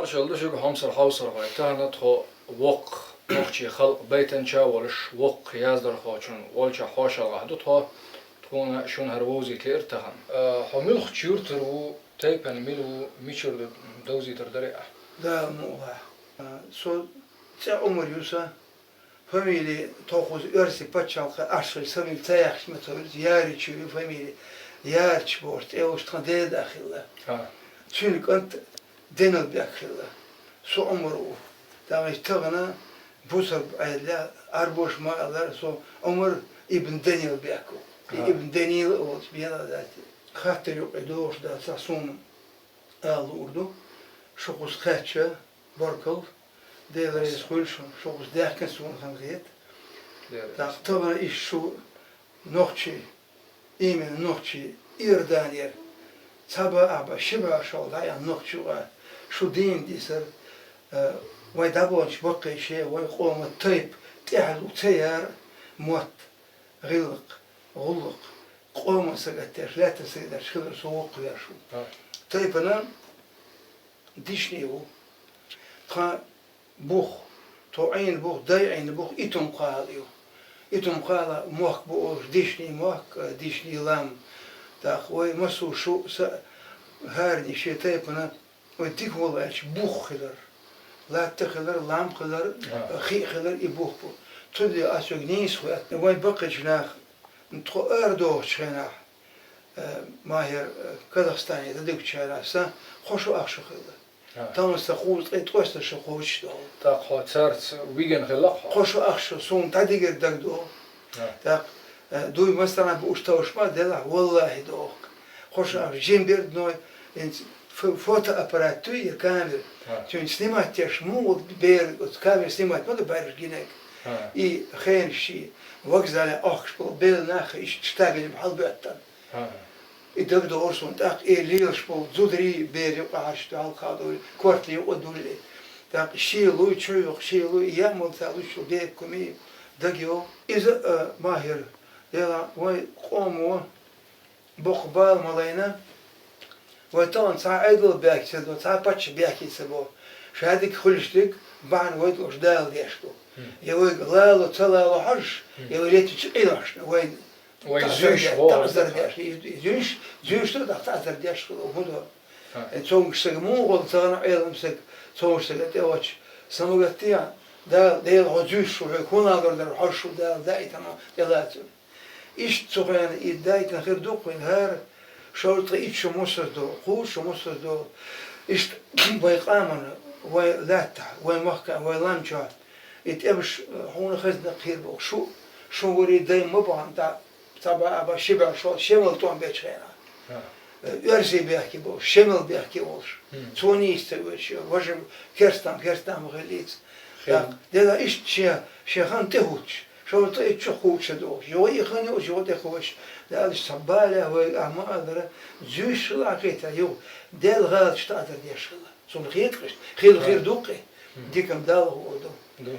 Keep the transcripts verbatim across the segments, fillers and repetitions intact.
Шалла шуга, хьомсара хьовсархой, тахана тхо воккха нохчий халкъ байтанча а волуш, воккха яздархочун волчохь хьошалгӀахь ду тхо, тхуна шуна хӀара вовзийта лиира тахана. А, хьо муьлхачу юьртара ву, тайпана мила ву, мичара ду довзийтар дарий ахь? Дала мукъ лахь. А, со цӀе Ӏумар ю сан, фамили тхо кхуза оьрсийн пачхьалкхе Ӏаш хилча, фамили ца яхча ма ца хуьлуш, Яричев ю фамили, Ярич бохуш цӀе йолуш тхан деда а хилла. А. Цуьнан кӀант Данилбек хилла. Со Ӏумар ву. Тахана тахана бусалба Ӏедалехь Ӏарбоша ма-аллара, со Ӏумар ибн Данилбек ву. И А. ибн Данила а волчу бен а дац. Хаттар юкъе догӀуш дац, суна ала луур ду. Шу кхуза кхаьчча, баркалла, Дела реза хуьлда шуна, шу кхуза даьхкина суна хан хета. Дела реза. ТӀаккха тахана иштта шу нохчий, именно нохчий, Иорданера, цхьа баа, ахь баа, ши баа шо дӀаяхьна нохчий ву, шу дийна дисар, э, вай дӀабаханчу баккхийче, вай къоман тайпа тӀаьхьа лур ца яра, мотт, гӀиллакх, гӀуллакх, къоман сагатдеш, лаьттан сагатдеш хилар со воккхавеш ву. А. Тайпана дишни ву. Тхан бух, тхо Ӏийна бух, дай Ӏийна бух, Итум-Кхала ю. Итум-Кхала мохк бу олуш, дишни мохк, э, дишни лам. ТӀаккха вай массо а шу са а хӀаране шен тайпана, вай дика волу аьлча, бух хилар. Латта хилар, лам хилар, А. хи хилар, и бух бу. Цундела ас вайга нийса хоьттина, вайн баккхийчу наха, тхо арадохучу хенахь, э, Махьар, э, Казахстане дӀадуьгучу хенахь, сан кхо шо ах шо хилла. А. Тахана сан кхузткъе ткъеста шо кхочуш долу. ТӀаккха хьо цаьрца вигина хилла хьо? Кхо шо ах шо суна дӀадигира дагадогӀу. А. ТӀаккха, э, дуй массарна бууш товш ма делахь, валлахӀи доху. Кхо шо ах жимбирдной, хӀинца фо-, фотоаппарат дуй, я камера. А. Цуьнан снимать деш муха бер, оцу камера снимать ма ду баьржа гинарг. А. И хенаш ши вокзале охкуш болу белла нах иштта штабелем хьалабоьттана. ХӀан. И дагадогӀура суна, тӀаккха и лелаш болу зударий, бер юкъа хьаьрча хьалха а дуьллий, кортан юкъа а дуьллий. ТӀаккха шелуй, чу юкъа шелуй, и яа мала ца луьйш ю, беккхамий, дагайо. Иза, а, Махьар, дела, вай къомо боккха бала ма лайна, вай тахана цхьа Ӏедал бехке ца до, цхьа паччахь бехке ца бо. Ша дика хуьлуш дерг бахьана вай долуш Дала деш ду. Хм. Я вайга лало, ца лало хьожуш, хм, я вай летачу къиношна вайна Вай таӀзар зуьйш деш, вогӀу таӀзар деш, и, и зуьйш, зуьйш ду, тӀаккха таӀзар деш хилла, хӀун до? ХӀа. Э, цомгуш сага муха гӀолу, тахана Ӏелам сага, цомгуш сага тӀе очу, самагатте, Дала, Дела, хьо зуьйш ву, хьоьга хӀун ала дар, хьожуш ву Дала, даийтана тӀелацар. Иштта цу хенахь и даийтина хир ду-кх вайн хӀара, шовзткъе итт шо мосазза догӀу, кхузткъа шо мосазза догӀу. Иштта вай къаман, вай лаьттахь, вай махкахь, вай лам чохь, и тӀемаш, э, хьуна хезна кхийра боху. Шу, шун варий дай ма бахана, тӀаккха цхьа баа а бан, ши баа шо, шемал тӀом бечу хенахь. ХӀа. Э, оьрсий бехке болуш, шемал бехке волуш. Хм. Цо нийса ца оьцуш, важа керстам, керстам ма хиллийца. Хин. ТӀаккха, дела, иштта шен, шен хан тӀе хӀуттуш, шовзткъе итт шо кхузткъа шо догӀуш, юха и хан юкъа, юха тӀе кхочуш, Дала, иштта цхьа балехь вайга ахьа ма-аллара, зуьйш хилла ахь хетара, юха Делан гӀалаташ таӀзар деш хилла. Цунна хета иштта. Хилла хир ду-кх и. Хм. Дика-м Далла хуур ду. Ду.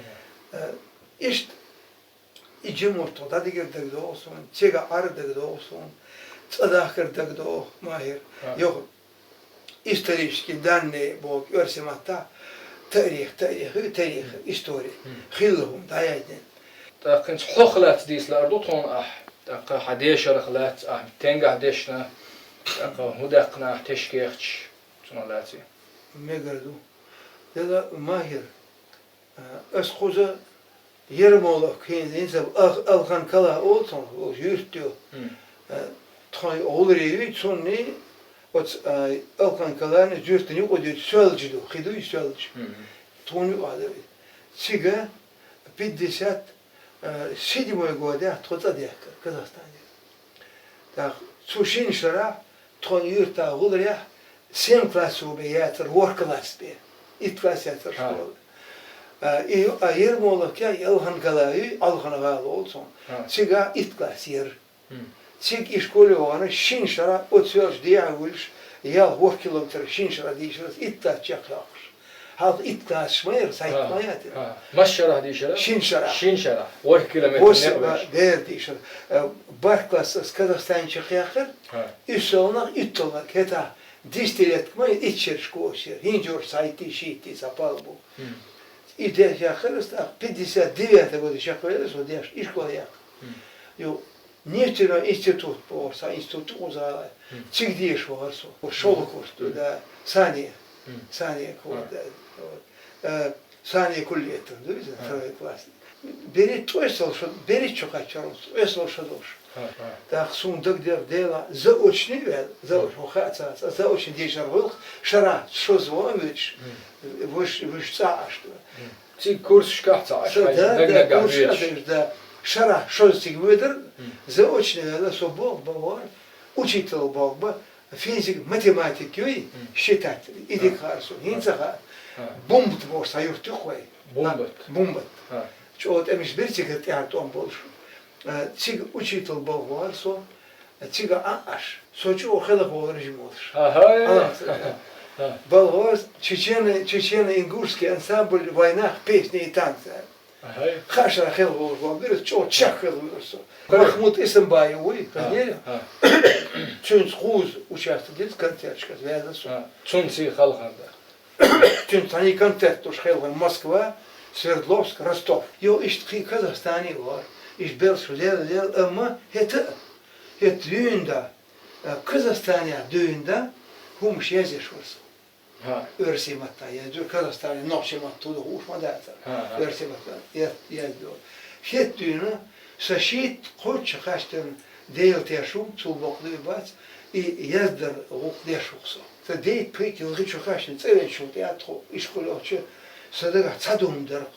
Э, иштта и жима тхо дӀадигар дагадогӀу суна, цигахь Ӏар дагадогӀу суна, цӀа дахкар дагадогӀу, Махьар. А. Юха исторические данные боху оьрсийн маттахь, таърих, таърих, таърих, Хм. история. Хм. Хилла хӀума дӀаяздина. ТӀаккха хӀинца хьох лаьцна дийца лаар ду тхуна ахь, тӀаккха хьан дешарх лаьцна ахь, стенгахь дешна, тӀаккха хӀун даьккхина ахь тешкехча, цунах лаьцна? Мегар ду. Дела, Махьар, а, ас кхуза Ермоловка хӀинца, хӀинца Ал-, Алхан-Кала олу цунах, олуш юьрт ю. Хм. А, тхайн гӀуллакх юй, цунний, оцу, а, Алхан-Калана юьртана юкъа дуьйцу Соьлжа ду, хи дуй Соьлжа. Хм. Тхуна юкъахь ду и. Цига пятьдесят, а, седьмой годехь тхо цӀа даьхкира Казахстане. ТӀаккха цу шина шарахь тхуна юьртахь гӀуллакхехь семь классов бен яцара, ворхӀ класс бен, итт класс яцара А. школа. А, и, а, Ермоловка и Алхан-Кала ю, Алхан-гӀала олу цунах. А. Цигахь итт класс яра. Хм. Цига и школе вахана шина шарахь оцу Соьлжа дехьа вуьллуш, ялх ворхӀ километр шина шарахь дийшира, итт класс чекхйоккхуш. Хьалха итт классаш ма яра, цхьа итт А. ма яцара. А. Масса шарахь дийшира? Шина шарахь. Шина шарахь. ВорхӀ километр Восемь, некъ беш. Дера дийшира. Э, бархӀ класс ас Казахстане чекхъяьккхира. А. УьссалгӀанах, уьтталгӀанах, хӀетахь Десятилетка ма иццерш кочер, хӀинжорш цхьайтти, шийтти цхьа пал бу. Мгм. И деш яххар ас, тӀаккха пятьдесят девятый года чакхвелар со деш, ишкол яккха. Мгм. Ю, нефтяной институт бохуш, цхьа институт укхуза. Мгм. Цига деш вахар со. Шолакурс, мгм, да, Сане. Мгм. Сане, а, вот, да, вот. Э, Сане Куллетов, ду иза, а, второй класс. Берриг тӀоьсал шо, берриг чу кхаччар оцу, тӀоьсал шо долуш. А, а. ТӀаккха суна дагадех дела, заочный ваьлла, заочный, хӀун хаьа ца, ца, заочный дешар гӀуллакх, шарахь шозза вон а воьдуш, мгм, вуьш, вуьш цӀа Ӏаш ду. Мгм. Цига курсашкахь ца Ӏаш, са, хьайна, да, наг-наггахь курсашкахь везаш. Везаш, да, шарахь шозза цига воьдар, мгм, заочный ваьлла, со болх бан вара, учитель болх бан, физика, математика юй, мгм, считать, и дика хаьара суна, хӀинца а хаьа. А. Бумбат бохуш цхьа юрт ю кхой. Бумбат. Бумбат. А. ЧӀогӀа тӀемаш бира цигара тӀаьхьа тӀом болуш. А, цига учитель болх вара со, а, цига Ӏа Ӏаш. Со чӀогӀа хелхаволура жима волуш. Ахьа. Аллахь ца. А. Балхоз чечено-, чечено-ингушский ансамбль «Вайнах, песни и танцы». Ахьа. Хашара хелхаволуш вон бира, чӀогӀа чехка хелхаволура со. Хой. Махмуд Исамбаев вуй, а, хазера? А. Цуьнца кхузза участвовать дира концерташка, ваьлла со. А. Цунца и халхар дар. Цуьнца цхьаьна концерт долуш хелхар Москва, Свердловск, Ростов. Йо, иштта кхин Казахстане а вара. Иштта белш лела, лела, амма хӀета а, хӀета дуьйна да, а, Казахстанехь дуьйна да, хӀумаш язъеш вара со. ХӀа. Оьрсийн маттахь яздора, Казахстане нохчийн матта хӀун ду хууш ма дацара. ХӀа, хӀа. Оьрсийн маттахь яз-, яздора. Хетта дуьйна сан шийтта кхоччуш кхаьчна Делан теш ву, цул боккха дуй бац, и яздар гӀуллакх деш ву-кх со. Сан дейта-пхийтта йолу хи чу кхаьчна цӀа веачул тӀаьхьа тхо ишколехь йолчу сан дагахь цхьа дуьйна дара-кх.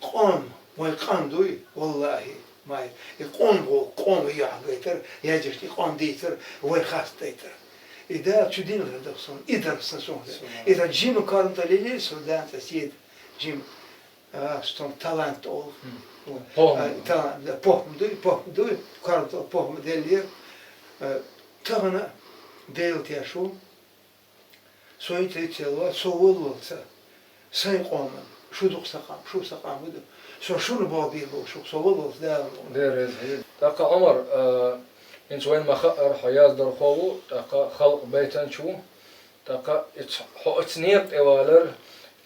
Къом, вайн къам дуй, валлахӀи. Май, и къоман гӀуллакх, къоман яхьа гайтар, яздеш и къом дийцар, вай хастдайтар. И Дала чу дина хир ду-кх суна, и дар сан суна. И дар жима корма тӀе лелийра со, дана цӀа седа, жима, а, стом талант олу. Мгм. Вот. ПохӀма. А, талант, да, похӀма дуй, похӀма дуй, корма тӀе похӀма деллера. А, тахана Делан теш ву. Со и тӀе ца ло, со воллалца, сайн къоман, шу ду-кх сан къам, шу сан къам ду. Со шуна боху бийр бу шух, со воллалца Дала. Дера иза. ТӀаккха, Ӏумар, а, хӀинца вайна ма-хаъара, хьо яздархо ву, тӀаккха халкъан байтанча ву, тӀаккха и ц-, хьо оцу некъа тӀе валар,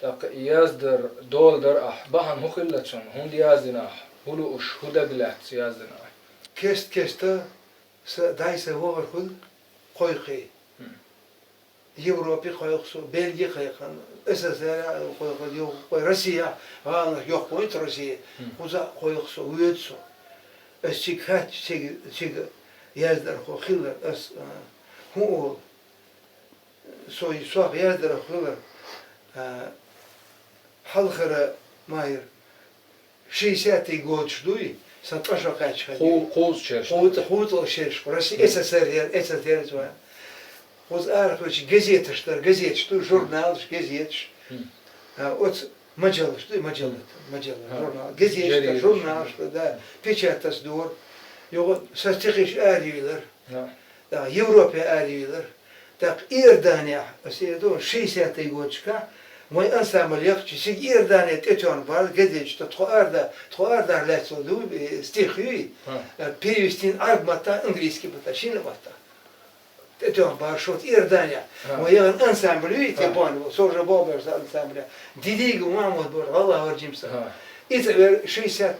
тӀаккха и яздар доладар ахь, бахьана хӀун хилла цунна, хӀунда яздина ахь, хӀун лууш, хӀун даг лаьцна яздина ахь? Кест-кеста сан дай сан вахар хуьлу кхойкхий. Хм. Европе кхойкху со, Бельге кхайкхина, СССР кхойкхина, юха кхой-, Россия, гӀаланаш йоккха вайта Россия, хм, кхуза а кхойкху со, воьду со. Ас цига хаьттича, цига, цига яздархо хилар, ас, а, хӀун олу? Со, сох яздархо хилар, а, хьалхара, Майр, шестидесятый годаш дуй, сан ткъа шо кхаьчча хилла. Кху-, кхузткъа шераш. Кху-, кхузткъа шераш. Россия, мгм, СССР яр, СССР яр вайн. Кхуза арахоьцу газеташ дара, газеташ ду, журналаш, газеташ. Мгм. А, оцу маджаллаш ду, маджалла, мгм, маджалла, а, журнал. Газеташ дара, журналаш дара, да, печатац дора. Юха сан стихаш арайиллар. Да. Да, Европе арайиллар. Так, Иорданехь, ас эр ду, шестидесятый годашкахь, вайн ансамбль яхча, цига Иордане тӀетоьхна бара газеташ, тхо арада, тхо арадар лаьцна ду, э, стих юй, а, э, перевести Ӏарб матта, английский матта, шина матта. ТӀетоьхна бара шуьца Иорданехь. А. Вайн яхана ансамбль юй, а, те бан, со уже боберса ансамбля. Дидига Махьмуд бара, валлахӀи, вара жимса. А. И ца вер шестьдесят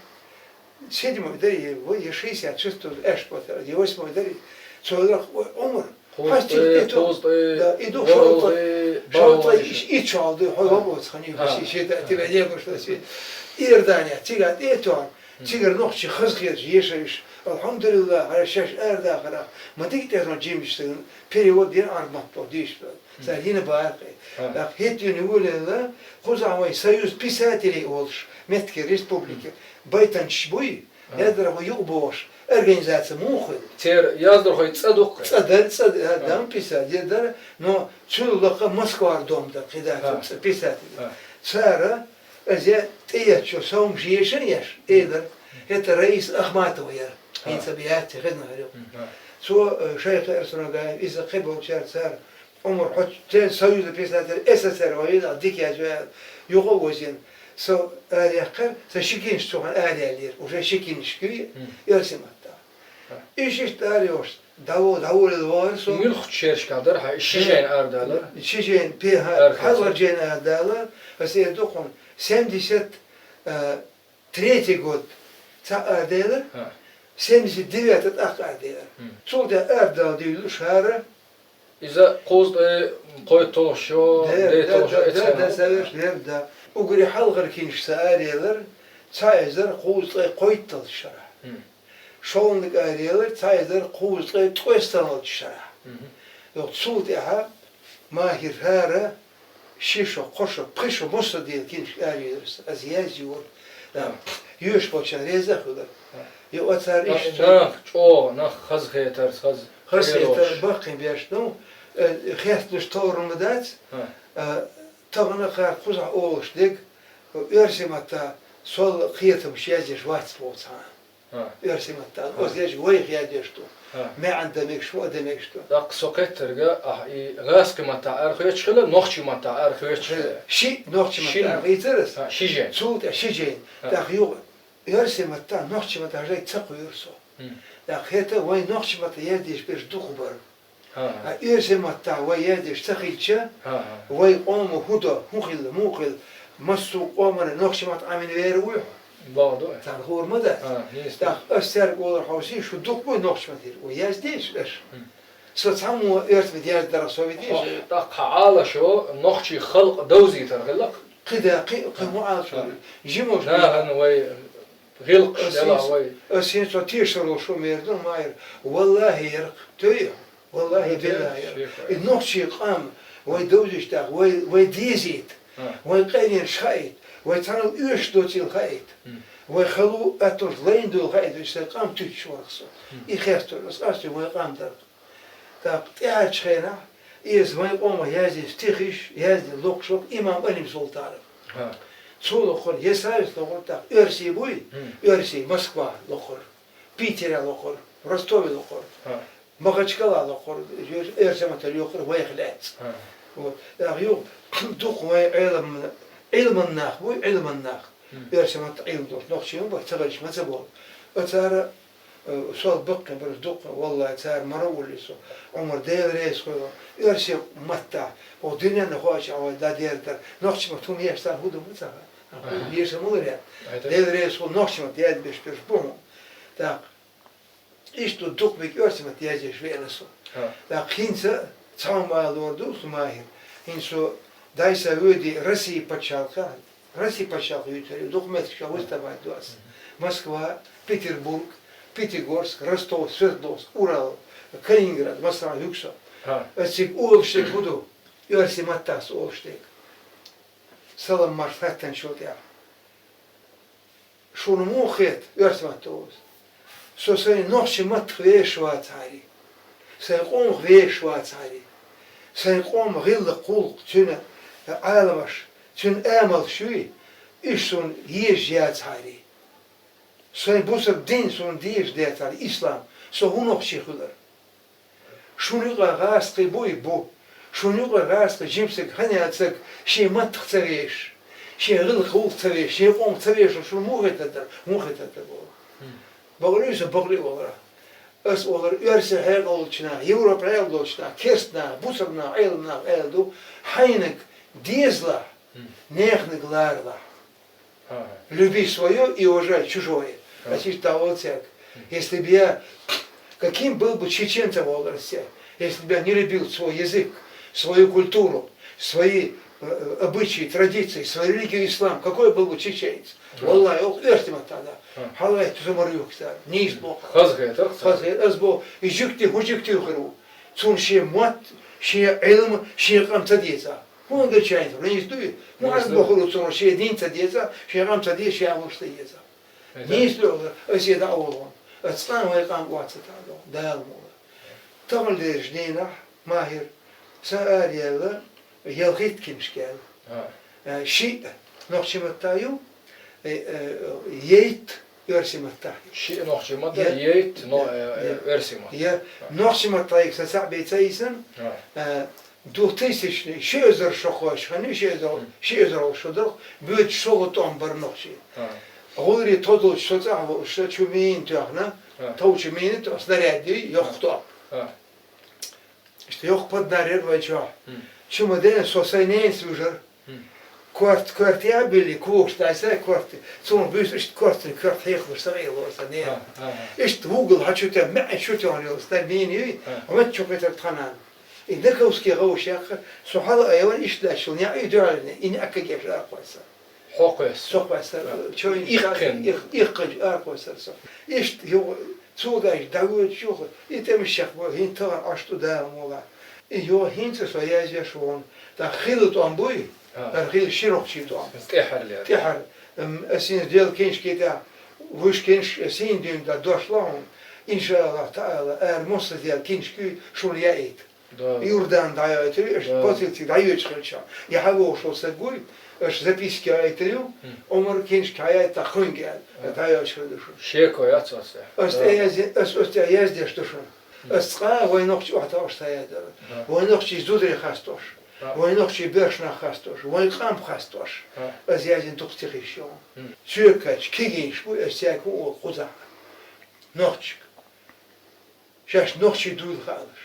седьмой дари, вай, я шестьдесят шестой, аш потар, я восьмой дари. Цо дах, ой, Ӏумар, хьастил, э, тӀетоьхна, хьастил, да, и ду, валлахӀи, шолта, шолта, бархӀалгӀа и, и чалды, хьо, а, вабоц хани, а, ши, ши, да, а, тира не башла си. Иордания, цига тӀетоьхна, мгм, цигара нохчий хаза хеташ, ешайш. Алхьамдулиллах, хьара шаьш арадахарах, ма дика тӀетоьхна жимчу сагана, перевод дина Ӏарб матто дийш. Цара йина бара кхин. А. ТӀаккха хӀетта йина йолаелла, кхузахь вайн Союз писателей олуш, меттиге республика, байтанчаш буй, а, яздархой юкъабогӀуш, организация муха хуьлу? Церан яздархой цӀа ду-кх? ЦӀа дара, цӀа дара, а, дам писатель дара, но цуьнан лакха Москвара дом дара, кхидӀа, а, цӀа писатель. А. Цара, аса тӀееттачо, со хӀумаш ешан еш, элира, хӀета Раиса Ахматова яра, а, хӀинца бен яц, хезна хир ю. А. Цо, э, шайх Эрсанагаев, иза кхиболчаьрца цара, Ӏумар, хьо церан Союза писатель, СССР вай дика яц вай, юха а возийна. Со араяьккхира, сан ши кинаш цу хана араяьллера, уже ши кинашка юй, мгм, оьрсийн маттахь. Иштта ара йолуш, дӀаво-, дӀаволавелла вахара со. Муьлхачу шерашкахь дара хьан, и ши жайна арадалар? Ши жайна, пе-, хьа-, Ара хьалхара хеза. Жайна арадала, аса эр ду хьуна, семьдесят, а, третий год цхьаъ араделира, ХӀа. Семьдесят девятый тӀаккха араделира. Хм. Цул тӀаьхьа арадала дуьйлуш хӀара. Иза кхузткъе кхойтталгӀа шо, Да, да, дейталгӀа шо да, эцхьана да, ву? Соверш-, да, да. Уггаре хьалхара киншка сан араелира цхьа эзар кхузткъе кхойтталгӀачу шарахь. Хм. ШолгӀаниг араелира цхьа эзар кхузткъе ткъостаналгӀачу шарахь. Мгм. Йоху цул тӀаьхьа Махир хӀара ши шо, кхо шо, пхи шо массо а дела киншка араелира сан. Аса язйора. Да. Йоьшуш болчарна реза а хуьлура. Да. Йо, оцара Да, иштта нах чӀогӀа, нах хазахетарца, хаза Хазахетар чӀогӀа. Баккхий беш ду, э, хесталуш товр ма дац, ХӀа. э, тахана кхара кхузахь олуш дерг, оьрсийн маттахь сол кхетамаш язъеш вац боху цхьа. ХӀа. Оьрсийн маттахь, ХӀа. Оцу язъеш вайх язъеш ду. ХӀа. МаьӀна дан мегаш, хӀун а дан мегаш ду. ТӀаккха со кхеттарг, ахь и гӀазкхийн маттахь арахоьцуш хилла, нохчийн маттахь арахоьцуш хилла? Ши нохчийн маттахь Шин. арахецира аса. ХӀа, ши жен. Цул тӀе ши жен. ХӀа. ТӀаккха юха оьрсийн маттахь, нохчийн маттахь жай ца кхоьру со. Хм. ТӀаккха хӀета вайн нохчийн маттахь яздеш берш дукха бара. ХӀа, хӀа. А оьрсийн маттахь вай яздеш ца хилча, ХӀа, хӀа. вай къоман хӀун до, хӀун хилла, муха хилла, массо а къомана нохчийн маттахь Ӏамийна вер вуй хьо? Бакъ ду. Царна хуур ма дац. ХӀа, нийса. ТӀаккха ас цаьрга олура хьовсий, шу дукха буй нохчийн маттахь? Вай яздеш аша. Хм. Со цхьаммо оьрсийн маттахь яздарх со витий? Хьо, тӀаккха хьан Ӏалашо нохчийн халкъ довзийтар хилла-кх? КхидӀа, кхин, кхин хӀун Ӏалашо? ХӀа. Жимаш Нахана вай гӀиллакхаш Ас делахь хӀинца, вай. ас хӀинца тешар волуш ву мер ду, Махир. Валлахи, яркъ, тӀе, валлахи, Ай, биллахи, яркъ. шеко. И нохчийн къам, вай довзийча тӀаккха, вай, вай дезийта, ХӀа. вай къайленаш хаийта, вай цхьанал оьшуш доцийла хаийта, Хм. вай хала а, атталла лайна долу хаийта, вай сайн къам туьттуш вара со. Хм. И хестор, ас къастий вай къам дара. ТӀаккха тӀаьхьарчу хенахь иза вайн къомах яздина стихаш, яздина локхуш вара имам Алим Султанов. ХӀа. Цо локхура, я Савис локхура, тӀаккха оьрсий буй, Хм. оьрсий, Москва локхура, Питере локхура, Ростове локхура, ХӀа. Махачкала локхура, оьрсийн маттахь локхура вайх лаьцна. ХӀа. Вот. ТӀаккха юха дукха вайн Ӏелам-, Ӏилман нах буй, Ӏилман нах. Хм. Оьрсийн маттахь Ӏилма долуш нохчий ма бара, ца хилча ма ца болу. Оцара Э, сол баккхий бара дукха, валлахи, цара мара а воллий со. Ӏумар, Дела реза хуьлда, оьрсийн маттахь, оха дуьненна хоуьйтуш вай дӀадерзар, нохчийн маттахь хӀума еш царна хӀун ду ма ца хаьа. Ахьа. Леша мула яц. Айта. Дела реза хуьлда, нохчийн маттахь язбеш берш бу хьуна. ТӀаккха иштта дукха мега оьрсийн маттахь язъеш веана со. Ха. ТӀаккха хӀинца цхьа хӀума ала лур ду со, Махир. ХӀинца со дайса воьдий Россия пачхьалкхехь, Россия пачхьалкх юьйцур ю, дукха меттигаш выступать до ас. Москва, Петербург, Пятигорск, Ростов, Свердловск, Урал, Калининград, массарна юьгу со. Ха. Ас цига олуш дерг хӀун ду? Оьрсийн маттахь ас олуш дерг. Салам-марша хаттанчул тӀехь. Шуна муха хета оьрсийн маттахь олуш? Со сайн нохчийн маттах вешаш вацахьарий, сайн къомах вешаш вацахьарий, сайн къоман гӀиллакх-гӀуллакх, цуьнан Ӏаламаш, цуьнан амалш юй, уьш суна езаш яцахьарий, сайн бусалба дин суна дезаш дацахьарий, ислам, со хӀун нохчи хуьлура? Шуна юкъахь гӀазкхий буй? Бу. Шуна юкъахь гӀазкхий жимчу стаг, хьанал стаг шен маттах ца вешаш, шен гӀиллакх-гӀуллакх ца вешаш, шен къомах ца вешаш, шуна муха хетар дара, муха хетар дара боху. Бакъ луьйса, бакъ луьйса олура. Ас олура, оьрсийн хьекъал долчу наха, Европа хьекъал долчу наха, керста наха, бусалба наха, Ӏелам наха аьлла ду, хьайниг дезалахь, неханиг ларалахь. Ага. Люби своё и уважай чужое. Ага. Ас иштта дӀаволу цаьрга. Если бы я, каким был бы чеченцем, волу ас цаьрга, если бы я не любил свой язык, свою культуру, свои, э, обычаи, традиции, свою религию ислам, какой был бы чеченец? Ага. Валлахи, оха оьрсийн маттахь да. Ага. Хьалхе цу мара юхкуьйтура. Нийса боху. Хазахетара? Хазахетара. Ас боху, и жуьгти, хӀун жуьгти хир ву? Цунна шен мотт, шен Ӏилма, шен къам ца деза. ХӀун гича хьайна, нийса дуй? ХӀун Нийса ду. Бохург цунах шен дин ца деза, шен къам ца деза, шен вуьш ца еза? Айта. Нийса ду, аса дӀа а волу. Аса цкъа а вай къам оццу тӀе а доху, Дала мукъ лахь. Тахана дерриш дийнахь, Махир, сан араелла, ялхитта киншка яьлла. А. Э, шиъ нохчийн маттахь ю, э, э, ейтта оьрсийн маттахь ю. Шиъ нохчийн маттахь, Я-, ейтта но-, я-, э, э, я-, оьрсийн маттахь. Я, А. нохчийн маттахь ю сан цхьаъ бен ца йисина, А. э, Двухтысячный, ши эзар шо кхочуш ханна, ши эзар, Мгм. ши эзар шо дара, боьдуш шолгӀа тӀом бара нохчийн. Ага. ГӀурий тодалча со цӀагӀа волуш, чу мина тоьхна, товчу мина тоьхна, снаряд йой, йоккха топ. Иштта йоккха поднаряд вай чохь. Чу ма дена со сайн ненаца вуьжар. Корта, корта а билли, когаш дай сайн корта. Цунах буьйса иштта корта, корта хьекхалуш са гӀело сан нена. Иштта вугал хьан чу тем, маьӀ чу тем йолу сан мина юй, хьо мет чу кхетар тханан. И Даковский гӀовш яккха, со хьала айван иштта лаьччул неӀ и дуьхьалне, и неӀ кагеш аркхойса. Хьо кхойса. Со кхойса. Чо ин иккхин. Иккхинчу аркхойсар со. Иштта юха, цо гайчу дӀавоьдучу юха, и тӀемаш чекхбо, хӀинца тахана Ӏаш тӀу Дала мула. И йо, хӀинца со язъеш вон, тӀаккха хилла тӀом буй, ара хилла широкчий тӀом. ТӀехьарлера. ТӀехьар. М, ас хӀинца дел киншки тӀехь, вуьш кинш, ас хӀинца дуьйна дан дош ло хьуна. Иншаллах Таала, ара мосса дел киншки шуна яийта. Юрдан дӀайойтур ю, аша позици дӀайоьчу хилча. Я хьан вохуш волу саг вуй, аша записки яйтур ю, Омар киншка хьаятта хуьнга аьлла, дӀайоьчу хила ду шуна. Шеко яц аса. Ас тӀе язде-, ас, ас тӀе яздеш ду шуна. Ас цкъа а вай нохчи охьатаӀош ца яздара. Вай нохчи зударе хастош. Вай нохчи боьршнах хастош. Вай къам хастош. Ас яздина дукха стихиш ю. Соьга кхаьчча, кегийнаш бу, ас цаьрга хӀун олу кхузахь. Нохчиг. Шаьш нохчий дуйла хаалаш,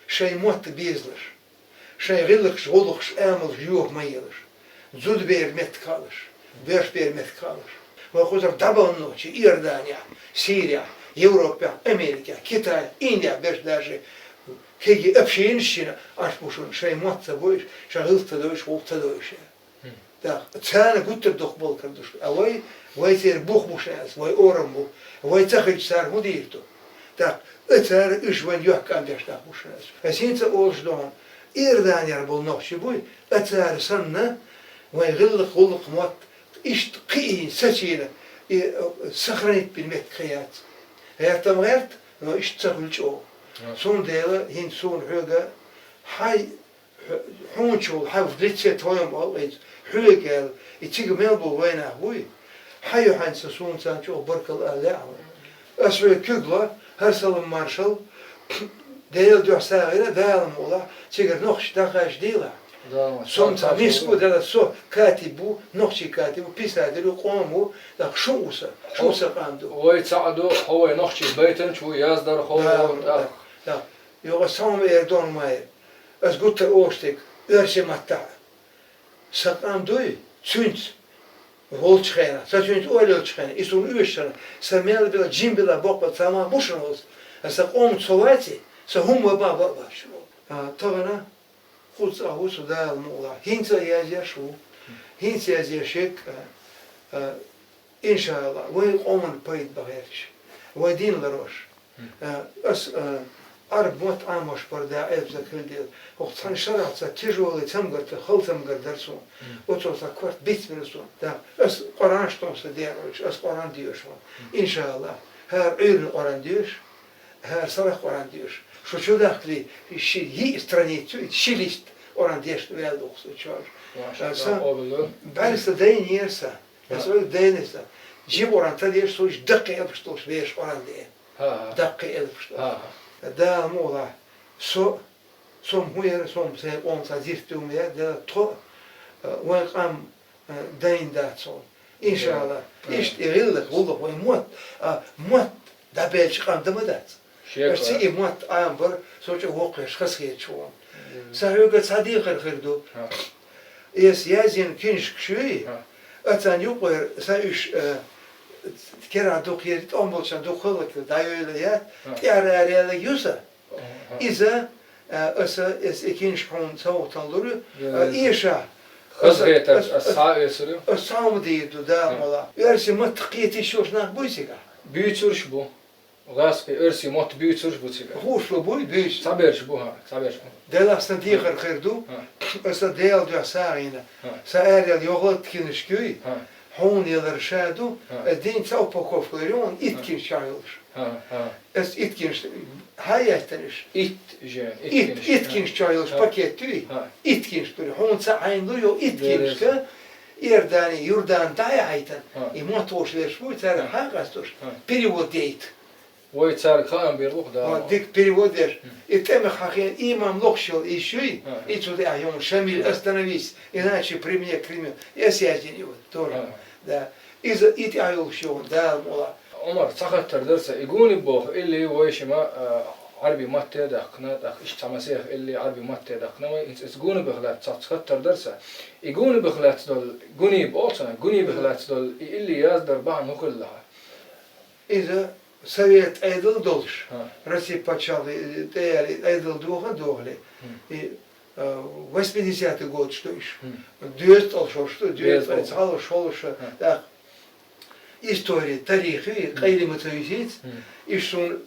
шайн мотт безалаш, шайн гӀиллакхаш, гӀуллакхаш, амалш йоха ма елаш, зудаберан меттиг хаалаш, боьршберан меттиг хаалаш. Вай кхузара дӀабахана нохчий Иорданехь, Сирехь, Европехь, Америкехь, Китайхь, Индехь берш даже кегий общинаш йина Ӏаш бу шуна, шайн мотт ца бойуш, шайн гӀиллакх ца дойуш, гӀуллакх ца дойуш. ТӀаккха царна гуттар дукха балкар ду шу. А вай, вай церан бух бу шаьш, вай орам бу. Вай ца хилча, цара хӀун дийр ду? ТӀаккха а цара уьш вайн йохкам деш нах бу шаьш. Ас хӀинца олуш ду хьуна, Иорданера болу нохчий буй, а цара санна, вайн гӀиллакх, гӀуллакх, мотт, иштта кхиийна, сацийна, и, э, сохранить бина меттиг хир яц. ГӀертам гӀерта, но иштта ца хуьлу чӀогӀа. Цундела хӀинца суна хьоьга хьай Хьо-, хьуна чул хьан в лице твоем олу иза, хьоьга аьлла, и цига мел болу вайнах буй? Хьан ю хьаьнца суна царна чӀогӀа баркалла ала лаьа хьуна? Ас хьоьга куьг ло, хӀара салам маршалла, Делан дуьхьа сагӀина, Дала мукъалахь, цигара нохчий дӀакхачадийла. Со-м цхьа миска ву, делахь со катиб ву, нохчий катиб ву, писатель ву, къоман ву, тӀаккха шу ву сан, шу сан къам ду. Вай цхьаъ ду, хьо вай нохчий байтанча ву, яздархо ву, тӀаккха. Юха ас хьуна эр дон ма эр. Ас гуттар а олуш дерг, оьрсийн маттахь. Сан къам дуй, цуьнца волчу хенахь, сан цуьнца ойла йолчу хенахь, и суна оьшуш санна, сан мел била, жим била, боккъал ца ма бу шуна волу, аса къоман со ваци, сан хӀумма бан бан бац шуна волу. А, тахана, кхуза цӀа ву со Дала мукъалахь. ХӀинца а язъеш ву. ХӀинца язъеш ерг, а, а, Иншалла, вай къоман пайда бан гӀерташ, вай дин ларош. Э, ас, э, Ӏарб мотт Ӏамош бар да Ӏебза хила дела. ХӀокху цхьана шарахь ца тяжёлый цамгар, ца хала цамгар дара суна. Оцо сан корта бицбина суна. Да, ас Къуръан штом сан дера вайш, ас Къуръан доьшу ван. Иншалла, хӀара Ӏуьйрана Къуръан доьшу, хӀара сарах Къуръан доьшу. Шу чу дахкале, ши йиъ страницу, ши лист Къуръан дешна ваьлла ву-кх со чохь. Сан бӀаьрса дайнера сан. Аса ойла дайна сан. Жима Къуръан ца деш, со уьш даккхий элпаш долуш бераш Къуръан деана. Даккхий элпаш долуш. Дала мукъалахь, со, со-м хӀун яра, со-м сайн къоман цхьа зирт ду ма яра, дела тхо, а, вайн къам, а, дайна дац хьуна. Иншалла. Иштта и гӀиллакх, гӀуллакх вайн мотт, а, мотт дӀабелча къам дан ма дац. Аш цига мотт Ӏамбар, со чӀогӀа воккхавеш хазахеташ ву. Сан хьоьга цхьа дехар хир ду. Эс язйина киншкаш юй, а царна юкъера сан уьш, э, керахь дукха ери, тӀом болчарна дукха хӀаллакьхила дӀайойла яц, тӀера араяьлларг ю сан. Иза, э, аса, эс и киншка хьуна совгӀатана лур ю, э, эша. Хазахетарца ас схьа а оьцур ю. Ас схьа хӀума дийр ду, да, мала. Оьрсийн маттах кхеташ йолуш нах буй цигахь? Буьйцурш бу. ГӀазкхи, оьрсийн мотт буьйцурш бу цигахь. Хууш бу, буй, буьйцу. Цхьаберш бу, хӀа, цхьаберш бу. Дела сан дехар хир ду, аса Делан дуьхьа сагӀина. Сан араяьлла йогӀалт киншка юй, хьуна ялар ша ду, аса дин цхьа упаковка лар ю, итт киншка чохь йолуш. Аса итт киншка, хьан яьттараш? Итт жен, итт киншка. Итт киншка чохь йолуш пакет юй, итт киншка ду, хьуна ца Ӏайна лу йо итт киншка, Иордани, Юрдан дӀа а хьайтан, и мотт вовш леш буй, цара хьан къастош, перевод дейта. Вай цаьрга хаам бийр бу-кх, да. Ва, дика перевод еш. И тӀемах хьахийна имам лохаш йолу йиш юй, и цу тӀехь йолу Шамиль, остановись, иначе при мне криминал. И ас яздина ю, тоже. Да. Иза и тӀехь йолуш ю, Дала мукъ лахь. Ӏумар, цхьа хаттар дара сан, и гуни боху илли вайшимма, а, Ӏарби матте а даьккхина, тӀаккха иштта цхьа масех илли Ӏарби матте а даьккхина вай, иза, иза гуни бех лаьцна цхьа хаттар дара сан. И гуни бех лаьцна долу, гуни боху сан, гуни бех лаьцна долу и илли яздар бахьана хӀун хилла хьан? Иза совет Ӏедал долуш, Россия пачхьалкх тӀе яьлла Ӏедал доху а дохули, и, а, восьмидесятый годаш ду уьш. Доьза тӀе шош ду, доьза тӀе цхьалла шолуш, тӀаккха истори, тарих и, къайле ма ца висийца, уьш суна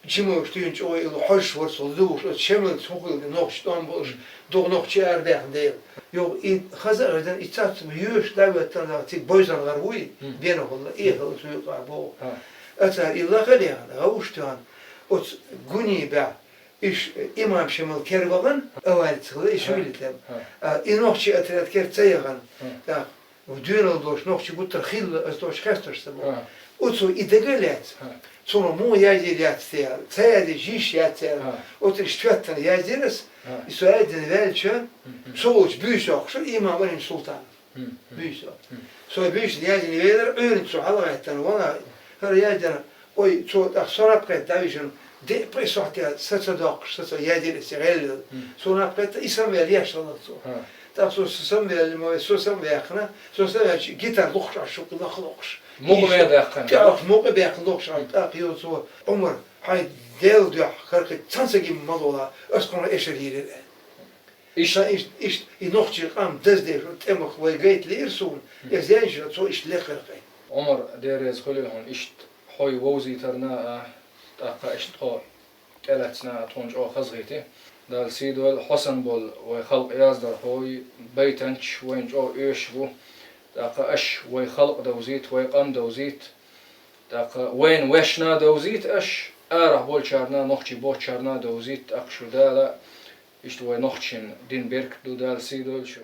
жималш дуьйна чӀогӀа и хьожуш вара со луш, оцу Шамилца хӀун хилла нохчий тӀом болуш, догӀу нохчий арадаьхна дела. Юха и хаза а хезна, и цац йоьшуш дӀаветтана цига Бойзан гӀар вуй, бена хӀулла, эхалла цу юкъахь боху. Ацара и лаха а лехна, гӀовш тоьхна, оцу гуни бехь, иш имам Шамил кер вахана, аварица хилла, и шуьйлийтина. А, и нохчий отряд кер ца яхана, тӀаккха доьналла долуш нохчий гуттар хилла, аса долуш хестош ца боху. Оцо и дага а лаьцна, цунах муха яздийр яц те аьлла, ца яздийча йиш яц аьлла, оцу иштта тоьттина яздира ас, и со яздина ваьлча, со волчу буьйса йоккхуш, имам Алин Султанов. Буьйса. Со буьйсана яздина велира, Ӏуьйранна цо хьалагӀаьттина, вана, хӀара яздина, ой, цо тӀаккха со наб кхетта дӀавижина, деа пхи сохьте са ца доккхуш, са ца яздира аса гӀелвелла. Со наб кхетта, и самаваьлла еш хилла цо. ТӀаккха со самаваьлла ма вай, со самаваьккхина, со самаваьлча гитар лохуш Ӏаш, шуьга лаха лохуш. Мукъа бен даьккхина. ТӀаккха мукъа баьккхина лохуш Ӏаш, тӀаккха йо цо, Ӏумар, хьайн Делан дуьхьа хӀара кхин цхьаьна ца гина ма лола, ас кхунах эшар йийр яра. Иштта, иштта, иштта, и нохчийн къам даздеш, тӀемах вай гайта лиира суна, иза яьнжа, цо иштта лекхара кхин. Ӏумар, Дела реза хуьлийла хьуна, иштта хьо вовзийтарна а, тӀаккха иштта тхо тӀелаьцна а тхуна чӀогӀа хазахийти. Дала сий дойла, хьо санна болу вай халкъ яздархой, байтанчаш вайна чӀогӀа оьшуш бу. ТӀаккха аша вай халкъ довзийта, вай къам довзийта. ТӀаккха вайна вешна довзийта аша, арахь болчарна, нохчий боцчарна довзийта, тӀаккха шу Дала иштта вай нохчийн дин беркат ду, Дала сий дойла шу.